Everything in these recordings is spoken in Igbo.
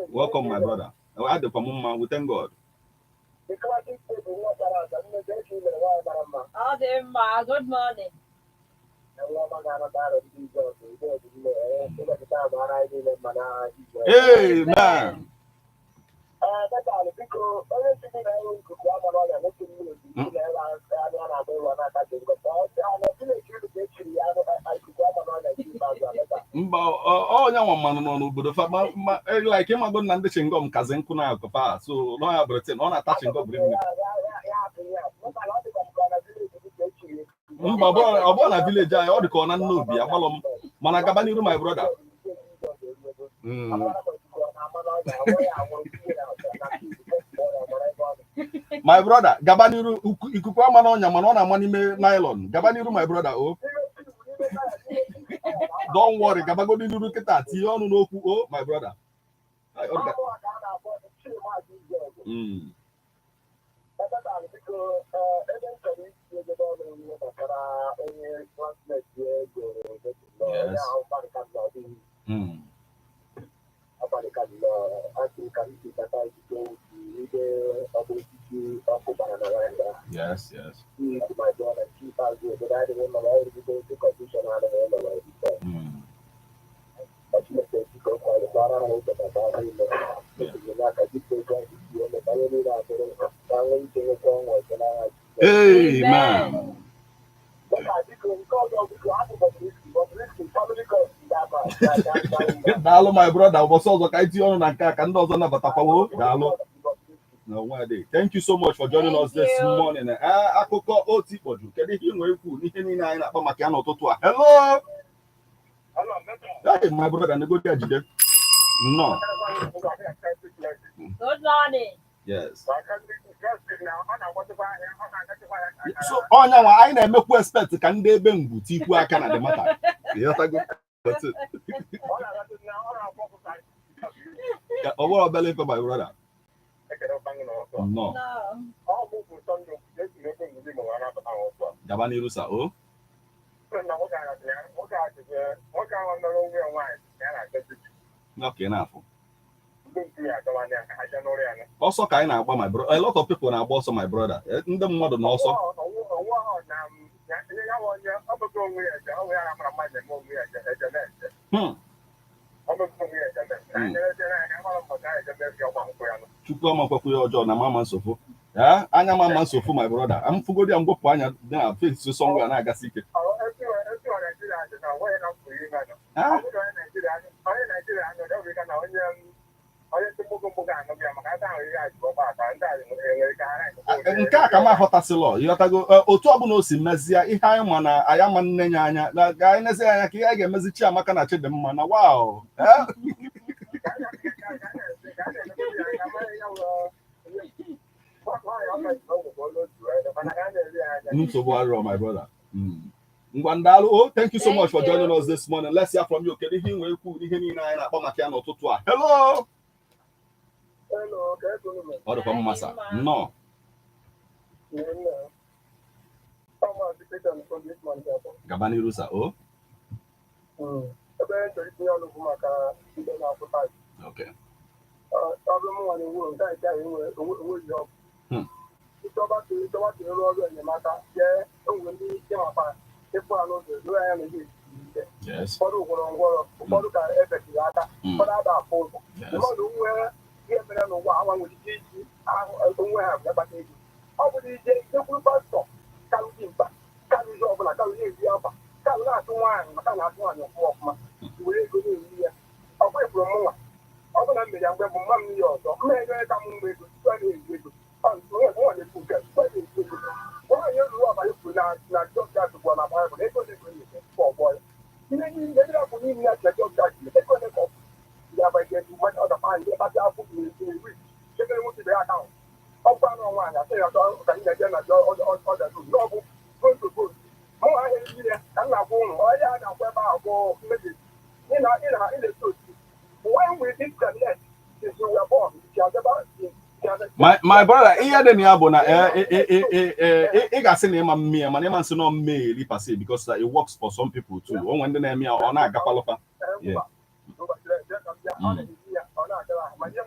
Welcome, my brother. Adịkwa m mma, we thank God. Ọ dị mma. Good morning. Amen. Biko, onye si gị na-enwe ikuku ama n'ọrịa nwoke mmiri ozuzo na-ere anụ a na-agba ụlọ n'aka dị ngọta anụ Chineke ilu ka echiri ya anụ ikuku ama n'ọrịa nke ikpeazụ a meta. Mba, onye nwa mmanụ nọ n'obodo fa ma, like ịmago na ndị chingom kazi nkụ na akụ fa, so nọ ya Britain ọ na-ata chingom rinne. Mba, ọ bụrụ na village anyị, ọ dị ka ọ na nna obi agbalọ m, mana gaba n'iru, my brother. My brother, gaba n'iru. Ikuku ama n'ọnya, mana ọ na-ama n'ime nylon. Gaba n'iru, my brother. O don't worry, gabagodi n'iru kịta, tinye ọnụ n'okwu o, my brother. Ai, ọ dị ka- Biko, ebe m chọrọ isi ebe ọnụ ihe gbasara onye classmate ego ahụ gbarịka n'ọdịnihu abalịka nọ asị ka m si kata ikike otu ebe ọbụ osisi ọkụ gbara na ya. Ndị my brother, nke ikpeazụ obodo adịghị mma ma ọ rụgido otu condition adịghị ụlọ na ebite. Chineke biko kwalikwara ha ụzọ maka ahụ ime etinye n'aka dịka ego anyị si eme ka ihe niile adịrị ka nwee ike nweta ọnwa ọzọ n'agha Jizọs. Amen. Maka biko, nke ọzọ, biko, hapụ Bobrisky. Bobrisky family court ga-aba. Daalụ, my brother. Ụbọchị ọzọ ka anyị tinye ọnụ na nke a ka ndị ọzọ nabatakwawo. Daalụ. No, one day. Thank you so much for joining Thank us this you. morning. Akụkọ otu ikpọju, kedu ihe ị nwere ikwu n'ihe niile anyị na-akpa maka ya n'ụtụtụ a? Hello. Hey, my brother, negodi jide. Nnọọ. Good morning. Yes. So ọnya nwa anyị na-emekwu expect ka ndị ebe ngwu tikwu aka na the matter. Ịghọtago? That's it. Ka ọ bụrụ obele ife, my brother. Nnọọ. No. Gaba n'iru sa o. Okay, na-afụ. Ọsọ ka anyị na-agba, my brother. A lot of people na-agba ọsọ, my brother. Ndị mmadụ na ọsọ. Chukwu amakwakwu ya ọjọọ na mama nsogbu. Ya anya mama nsogbu, my brother. Am fugodi ya mgbepụ anya na face somewhere na-agasi ike. Ah, nke a ka m aghọtasịlọ, ịghọtago? Otu ọbụla o si mezie ihe anyị ma na anyị ama nne ya anya na ka anyị nezie anya ka ihe anyị ga-emezi Chiamaka na Chidimma na wow. Nsogbu arịrọ, my brother. Ngwa, ndalụ o. Thank you so Thank much for you. joining us this morning. Let's hear from you. Kedu ihe ị nwere ikwu n'ihe niile anyị na-akpọ maka ya n'ụtụtụ a? Hello. Hello, ka ego unu. Ọ dịkwa mma sa, nnọọ. Nne. Gaba n'iru sa o. Ebe m chọrọ itinye ọnụ bụ maka ndị na-akwụ tax. Okay. Ọ bụrụ m nwere iwu nke nke ahụ enwe enweghị ọgwụ. Ịchọba ka ịchọba ka ịrụ ọrụ enyemaka jee enwe ndị ike maka ịpụ ha n'ụzọ ruo anya na ihe ike. Ụfọdụ gwọrọ ngwọrọ, ụfọdụ ka ebetiri aka, ụfọdụ ada afụ ụzọ. Mmadụ nwee ihe mere n'ụwa ha nwere ike iji ahụ onwe ha wee kpata ego. Ọ bụrụ ije jekwuru pastọ karụ dị mkpa, karụ ihe ọbụla, karụ na-eri akwa, karụ na-atụ nwaanyị maka na-atụ nwaanyị ọfụma ọfụma, were ego na-eri ya. Ọ bụ ifuru mụnwa, ọ bụ na m mere ya mgbe bụ mma m ihe ọzọ mma ego ka m mgbe ego tupu a na-eri ego. Ọ nwa na-ekwu nke tupu a na-eri ego. Nwaanyị ruru ọbara kwuru na job gas gwara na Baịbụl ego na ego na-eme tupu ọ gwọọ ya. Ihe niile ndị akwụ niile na job gas ego ole ka ọ bụ ya bụ ihe mmadụ ọ dapa ndị kpata akwụ na-eri ebe nwoke ibe ya aka ahụ. Ọ bụ anụ nwaanyị asị ya ọzọ ka anyị na-eje na ọja n'ọbụ goto goto mụ ahịa iri ya ka m na-agwa ụnụ ọhịa a na-akwụ ebe ahụ bụ mmebi ị na ị na ị na-eto otu when we disconnect since we were born she has never she has My brother, ihe dị na ya bụ na ị ga-asị na ịma mme ya, mana ịma nsị nọ mme eri pase because it works for some people too. O nwere ndị na-eme ya, ọ na-agakwalụfa. Yeah. Ọ na-eri ya, ọ na-agara ahụ ma ihe.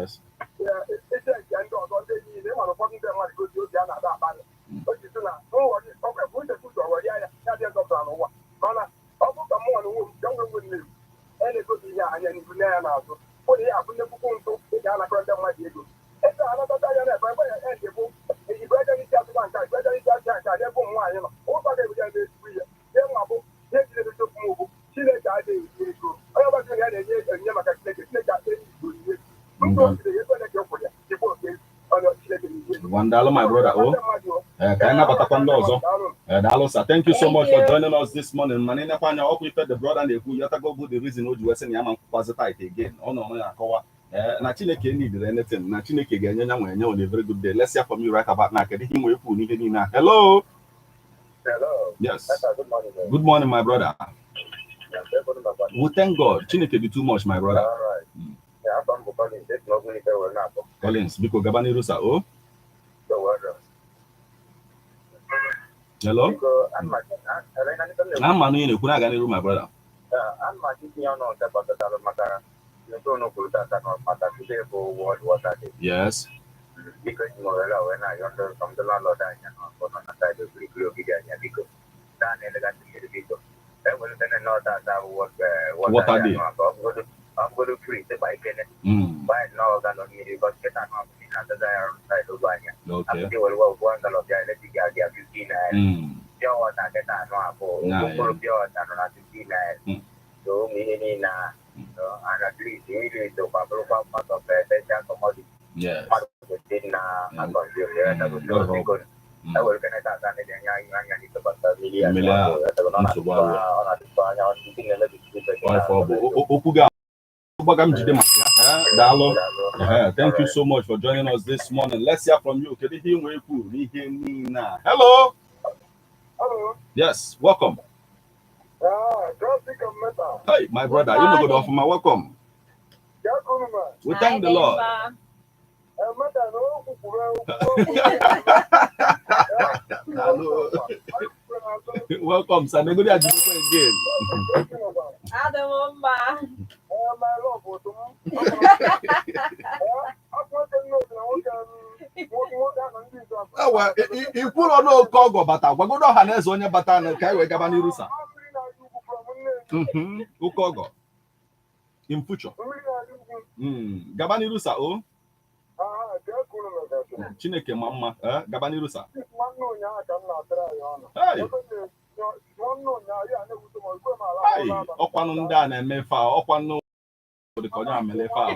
Eche nke ndị ọzọ, ndị niile ịmara, ụfọdụ ndị mmadụ gosi obi a na-ada akparị. O ji sị na nghọrị ọkwa bụ uche ụzọ were ya, ya dị zọpụtara n'ụwa. Mana ọ bụ ka mụnwa na onwe m ka m nwee nwe nne e na-egosi ihe anya n'ihu na ya n'azụ, bụ na ya abụ nnukwu ntụ ị ga-anakọrọ ndị mmadụ ego ebe anakọta ya na ebe ebe ya eji bụ igwe ego n'isi azụta nke a, igwe ego n'isi azụta nke a, n'ebe ụmụ nwaanyị nọ ụzọ ga-ebuga ebe ezigbo ihe. Ihe nwa bụ ihe jiri edozi okwu m bụ Chineke adịghị eri ego. Onye ọbụla ya na-enye onyinye maka Chineke, Chineke adịghị igbo onyinye ndụ o jiri ego ole ka e kwụrụ ya igbo nke onye Chineke na-enye ego. Ngwa, my brother. Oh, ka anyị nabatakwa ndị ọzọ. Daalụ sir, thank you so Thank much for you. joining us this morning. Mana ịnekwa anya ọkwa ife the brother na-ekwu, yọtago, bụ the reason o ji wee sị na ya ma nkwụkwazị tithe again. Ọ nọ ya akọwa na Chineke needed anything, na Chineke ga-enye ya nwe enye on a very good day. Let's hear from you right about now. Kedu ihe ị nwere ikwu n'ihe niile a? Hello. Hello. Yes. Good morning. Good morning, my brother. We thank God. Chineke be too much, my brother. All right. Yeah, afọ m bụ Collins, esi m Ogbunike were na-akpọ. Collins, biko gaba n'iru, sir. Oh. So, well done. Hello. Biko, ana m achọ- ele na ndị m na-ekwu. Na mmanụ ị na-ekwu, na-aga n'iru, my brother. Ana m achọ itinye ọnụ nke gbasatara maka nke unu kwuru tata na maka today bụ World Water Day. Biko, eji m ohere a wee na-arịọ ndị ndị landlord anyị nọ nọ na side okirikiri ogige anya, biko taa na-elegasị mmiri, biko ewelite na nnọọ tata bụ World Water Day. Anụ a ka ọ bụgodu free sịkwa ikene gbaa nnọọ gallon mmiri, because kịta nọ bụ na-azaza ya arụ side ogbe anya. Apụta were wee one gallon bịa eleti gị adị 15 naira. Pure water kịta anụ abụọ okpokoro pure water nọ na 15 naira. So ụmụ ihe niile a, so, and at least mmiri sokwa bụrụkwa part of essential commodity mmadụ kwesịrị na a-consume ya. So biko, ewere kene tata na-enye anyị anya n'ike gbasara mmiri a. Mmiri a, nsogbu adịrọ. Ọ na-atụkwa anya ndị na-emebi ife. Ọ ife ọ bụ okwu gị gbaga m jide maka ya. Daalụ. Thank you so much for joining us this morning. Let's hear from you. Kedu ihe ị nwere ikwu n'ihe niile a? Hello. Hello. Yes, welcome. Ah, Classic and Metal. Hey, my brother, you know, good ọfụma. Welcome. We thank the Lord. Metal na okwu kwuru okwu. Hello. Welcome, sir. Negodi ajibekwa again. Adị m mma. My love, otu m. Afọ nwoke nne otu na nwoke nwoke nwoke ahụ ndị izu abụọ. Ewe, ikwuru n'oke ọgọ bata, gwagodo ọha na eze onye bata na ka anyị wee gaba n'iru, sir. Mmiri na-adị ugwu from nne. Oke ọgọ. In future. Mmiri na-adị ugwu. Gaba n'iru, sir. O. Aha, ka e kwuru megasị. Chineke ma mma. Gaba n'iru, sir. Nwanne ụnyaahụ ka m na-atara ya ọnụ. Hey. Ebe m na-etinye nwanne ụnyaahụ ya na-ewute m ikwe m ala. Hey, ọkwanụ ndị a na-eme ife a, ọkwanụ dị ka onye amele ife a.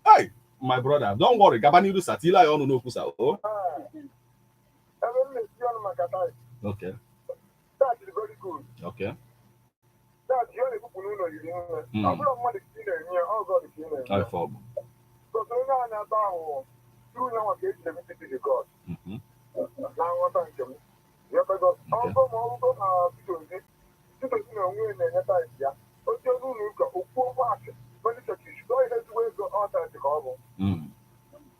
Hey, my brother, don't worry, gaba n'iru, sir. Tila ya ọnụ n'okwu, sir. O. Ebe m na-etinye ọnụ maka tithe. Tithe is very good. Tithe ihe ọ na-ebupụ n'ụlọ yiri nne. Ọ bụrụ mmadụ ka ị na-enye ya, ọ God ka ị na-enye ya. Ife ọ bụ. Because onye a na-ata ahụhụ tụrụ ya nwa ka eji emete the God. Na nghọta nke m. Ghọtago? Ọgọ ma ọgụgụ na Peter Obi. Peter Obi na onwe ya na-enye tithe ya. Oche n'ụlọ ụka, okwu okwu asị. Many churches, gọọ ihe ezigbo ego, ọ tithe ka ọ bụ.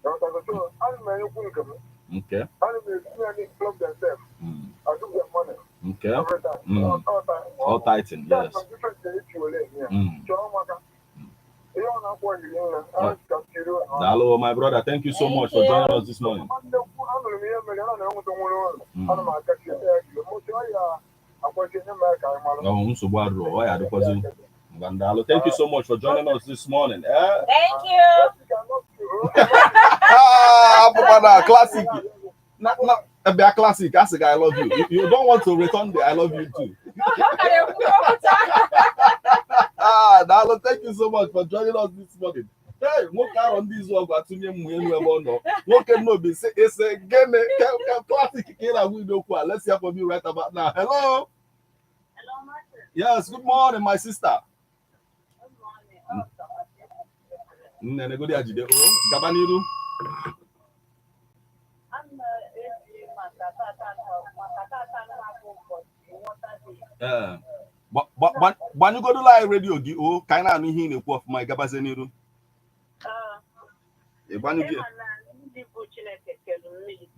Ghọtago? So, ana m enyekwu nke m. Ana m etinye ya n'inflame themselves. I give them money every time. All time. All tithing, yes. That's different ka esi were eme ya. Chọọ maka ihe ọ na-akwọ hiri nne. A ka tiri. Daalụ, my brother. Thank you so Thank much for you. joining us this morning. Nwanne kwu, anụrụ m ihe mere, ana na-enweta nwere ụlọ. Ana m akachi ya ejiri mụchi ọ ya akwachi nye m ya ka anyị mara. Oh, nsogbu adịrọ. Ọ ya adịkwazi. Ngwa, daalụ. Thank you so much for joining us this morning. Thank you. Ah, abụkwa na classic. Na bịa classic, a sị gị I love you. You don't want to return the I love you too. Ọ ka na-ekwu okwu. Ah, daalụ. Thank you so much for joining us this morning. Hey, nwoke arọ ndị izu ọgụ atụnye mmụ elu ebe ọ nọ. Nwoke nnobi sị ese gịnị ka classic ka ị na-agwa ido okwu a. Let's hear from you right about now. Hello. Hello, Martin. Yes, good morning, my sister. Good morning. Oh, Nne negodi ajide o gaba n'iru. Ana eji maka tata na-abụ ụbọchị Water Day. Ee. Gbanyụgodula anyị redio gị o ka anyị na-anụ ihe ị na-ekwu ọfụma, ị gabazie n'iru. Ị gbanyụ gị. Ịma na ndị bụ Chineke kelu mmiri.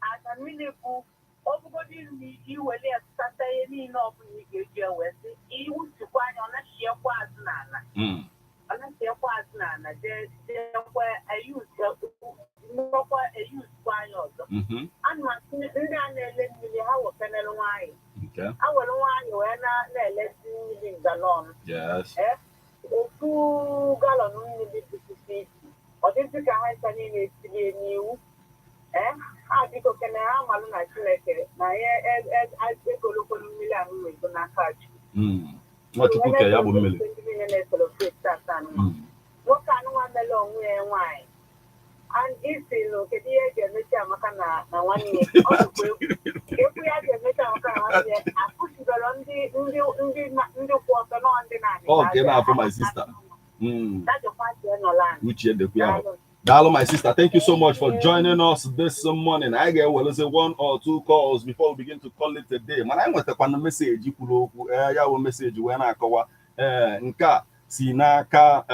Aka mmiri bụ ọbụgodị iwere ya sata ihe niile ọbụla ị ga-eji ewe sị iwutukwa anya, ọ nachiekwa azụ n'ala. Ọ nachiekwa azụ. si na ana jee jeekwa eyuzekwa eyuzekwa anya ọzọ. Ana m asị ndị a na-ele mmiri, ha wekenere nwayọ. Ha were nwayọ wee na-elezi mmiri gallon. Ofu gallon mmiri dị 50, ọ dịzị ka ha ncha niile etirie n'iwu. Ee, ha biko kene, ha malụ na Chineke na ya egolokolu mmiri ahụ wego n'aka Chukwu. Nwachukwu ke ya bụ mmiri. Ndị niile na-ecelebrate tata nụ. Nwoke anụnwa mere onwe ya nwaanyị and isi nụ, kedu ihe eji emechi Amaka na nwanne ya? Ọ dịkwa egwu. Ekwu ya ji emechi Amaka na nwanne ya, akwụsịbere ndị kwụ ọtọ nọ, ndị na-anị. Ọ nke na-afụ my sister. Dajọkwa jee nọla anyị. Uche dekwu ya. Daalụ, my sister. Thank you so much for joining us this morning. I ga-ewelezi one or two calls before we begin to call it a day. Mana anyị nwetakwana message kwuru okwu. Ee, ya bụ message wee na-akọwa, ee, nke a si n'aka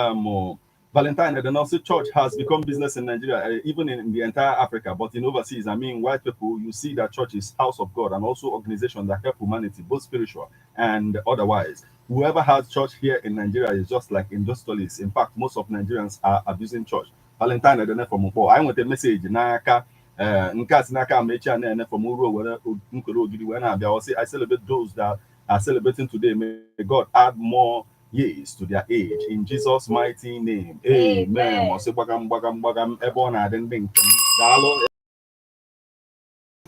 Valentine Edenolsi: "Church has become business in Nigeria, even in the entire Africa, but in overseas, I mean white people, you see that church is house of God and also organization that help humanity, both spiritual and otherwise. Whoever has church here in Nigeria is just like industrialists. In fact, most of Nigerians are abusing church." Valentine Edene from Ukpo. Anyị nweta message n'aka, ee, nke a si n'aka Amechi a na-ene from Uru were nkere ogidi wee na-abịa. Ọ sị, "I celebrate those that are celebrating today. May God add more years to their age in Jesus' mighty name. Amen." Amen. Ọ sị gbagam gbagam gbagam ebe ọ na-adị ndị nke m. Daalụ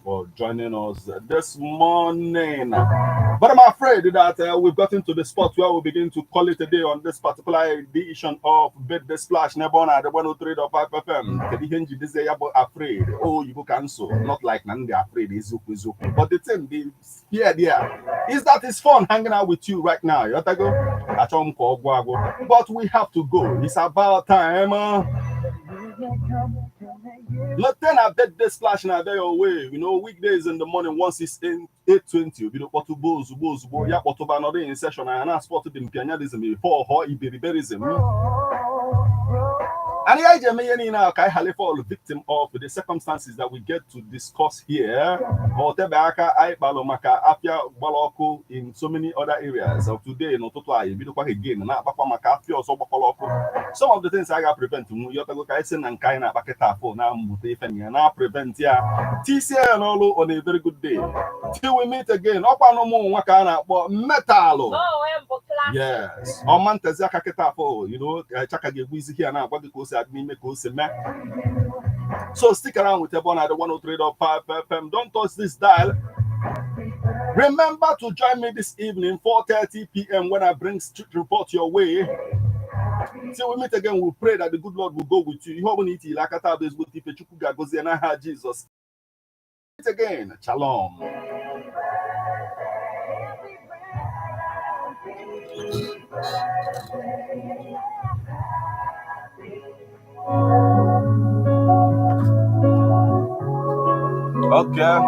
for joining us this morning. But I'm afraid that we've gotten to the spot where we begin to call it a day on this particular edition of Birthday Splash. N'ebe ọ na-adị 103.5 FM. Kedu ihe njidezie ya bụ afraid? Oh, you cancel. Not like na ndị afraid eziokwu eziokwu. But the thing, the fear there is that it's fun hanging out with you right now. Ịghọtago? Achọghị m ka ọ gwụ agwụ. But we have to go. It's about time. Lieutenant Birthday Splash na-abịa your way. Weekdays in the morning once it's in 8:20. Obido kpọtụba ozugbo ozugbo. Ya kpọtụba nọdụ in session and na spot dị mpianyadism before họ iberiberism. And ihe anyị ji eme ihe niile ahụ ka anyị ghara fall victim of the circumstances that we get to discuss here. Ma ọ tebe aka anyị kpalụ maka afịa gbara ọkụ in so many other areas of today. N'ụtụtụ anyị ebidokwa again na-akpakwa maka afịa ọzọ gbakwara ọkụ. Some of the things I ga prevent nwu yọtago ka anyị sị na nke anyị na-akpa kịta afọ na mmụta ife na ya na prevent ya tisie ya n'ọlụ on a very good day. Till we meet again, ọkwa na ụmụ nwa ka a na-akpọ metalụ. Oh, mbụ class. Yes, ọma ntezi aka kịta afọ, chaka ga-egbu isi ya na-agwa gị ka o si adị n'ime, ka o si mee. So stick around with Ebon at the 103.5 FM. Don't touch this dial. Remember to join me this evening, 4:30 p.m., when I bring Street Report your way. Till we meet again, we pray that the good Lord will go with you. Ihe ọ bụla itili aka taa bụ ezigbo ife Chukwu ga-agọzie n'aha Jizọs. Meet again. Shalom. Okay.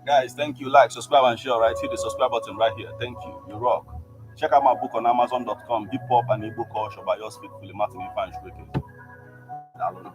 Guys, thank you. Like, subscribe, and share. Right? Hit the subscribe button right here. Thank you. You rock. Check out my book on Amazon.com, Hip Hop and Igbo Culture by yours faithfully, Martin Ifan Shweke. Daalụ.